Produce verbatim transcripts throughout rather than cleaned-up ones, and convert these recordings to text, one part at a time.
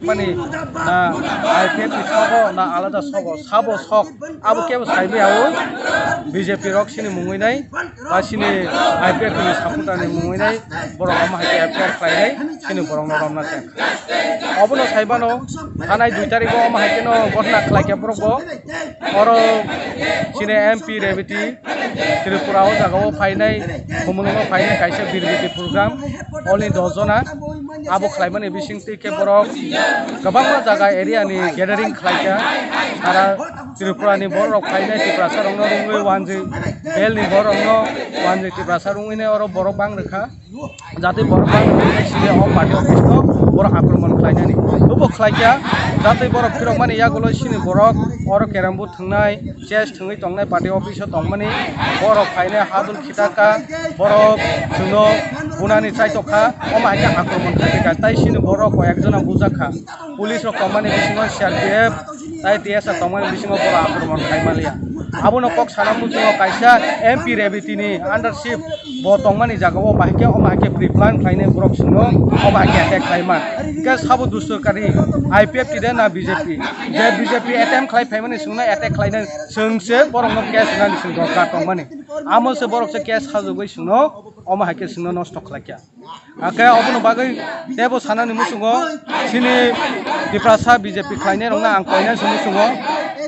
Mani na I P F ni sogo na alada sogo, sabo sok, abo kebo saibi awi B J P rok sini mungwi nai, ba sini I P F ni supporter ni mungwi nai, borok omo hai khe F I R khlai nai, sini borok no romna khe. Obono saibano, thanai dui tarikh o omo hai khe no ghotna khlai khe borok bo, oro sini M P Rebiti, Tripura o jaga o phainai, Khumulwng o phainai kaisa birbiti program, only dos jona, abo khlaimani bising twi khe borok kwbangma jaga area ni gathering khlaikha, sara Tripura ni borok rok phainai Tiprasa rokno rungwi wanjwi, bel ni borok rokno wanjwi Tiprasa rungwi nai oro borok bang rwkha. Jatwi borok bang sini o party office no borok akromon khlainani. Obo khlaikha, jatwi borok phirokmani yagulo sini borok oro kerem bo thwngnai, chess thwngwi tongnai party office o tongmani, borok phainai hadul khitaka, borok chwngno bunani chaitokha, omo hai khe akromon khlaikha, tai sini borok koi ekjona bujakha. Police rok tongmani bisingo C R P F tai T S R tongmani bisingo borok akromon khlai manliya. Abono kok sana muchungo kaisa M P Rebiti ni undership bo tongmani jaga o bahai khe omo hai khe pre plan khlainai borok sino omo hai khe attack khlai man. Hingkhe sabo dusturkari I P F T de na B J P? Je B J P attempt khlai phaimani songno attack khlainai songse borokno case wnani song dorkar tongmani. Amo se borok se case sajagwi songno omo hai khe songno nosto khlaikha. Hakhe obono bagwi teibo sanani muchungo chini Tiprasa B J P khlainai rokno ang koinai se muchungo.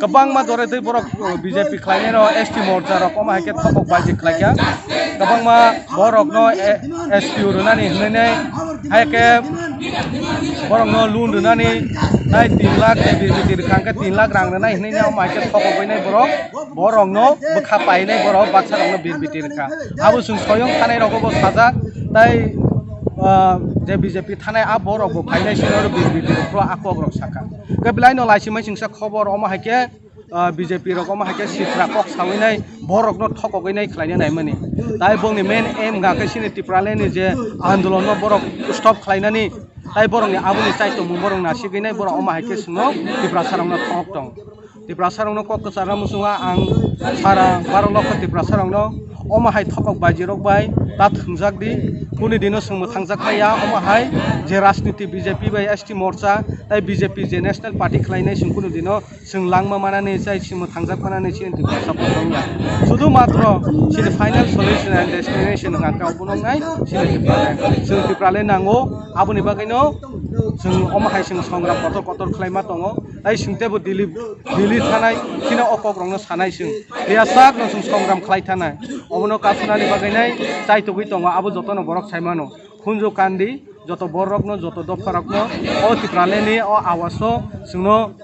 Kwbangma jora tei borok, uh, B J P khlainai rok S T morcha rok omo hai khe thokok baji khlaikha. Kwbangma borokno, eh, S P O rwnani hwnwi nai, hai khe borokno loan rwnani nai tin lakh, eh, birbiti rwkha hwnkhe tin lakh rang rwnai hwnwi nai omo hai khe thokogwi nai borok. Borokno bwkha painai borok baksa rokno birbiti rwkha. Abo chwng soyong thanai rogo bo sajak tai, ah, je B J P thanai a borok bo phainai sino birbiti rwkha a kok rok sakha. Ke belai no laisi mai chwngsa khobor omo hai khe, ah, B J P rok omo hai khe sitra kok sawi nai borokno thokogwi nai khlaina naimani. Tai bongni main aim ga khe sini Tipraland ni je andolon no borok stop khlainani tai borokni aboni chaitomung borok nasigwi nai borok omo hai khe chwngno Tiprasa rokno thok tong. Tiprasa rokno kok kwcharo muchungo ang sara baro lokho Tiprasa rokno omo hai thokok baji rok bai ta thwngjak di, kuni dino chwng mwthangjak maya omo hai je rajniti B J P bai S T morcha tai B J P je national party khlainai chwng kunu dino chwng langma manani chai chwng mwthangjak manani chini Tiprasa bo wngya. Sudhu matro chini final solution and destination hwnkha khe obono wngnai chini Tipraland. Chwng Tipraland nango, aboni bagwino chwng omo hai chwng songram kotor kotor khlaima tongo. Tai chwng teibo Delhi, Delhi thanai, chini o kok rokno sanai chwng. Phiya sak no chwng songram khlai thanai. Obono kasunani bagwi nai chaitugwi tongo, abo jotono borok sai mano. Khunju kandi, joto borok rokno, joto dopha rokno, o Tipraland ni o awaso chwngno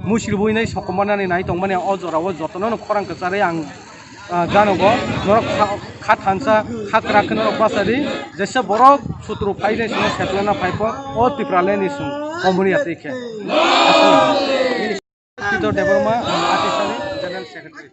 musiribwi nai sokomornani nai tongmani o jorao jotono no khorang kwcharwi ang ah, janogo, norok kha, kha thansa, kha kwrak khe norok bachadi, jesa borok sutru phai nai sino setlana phai pho, o Tipraland ni song, Komoriya tei khe. Aswk. Peter Debbarma, Atisani General Secretary.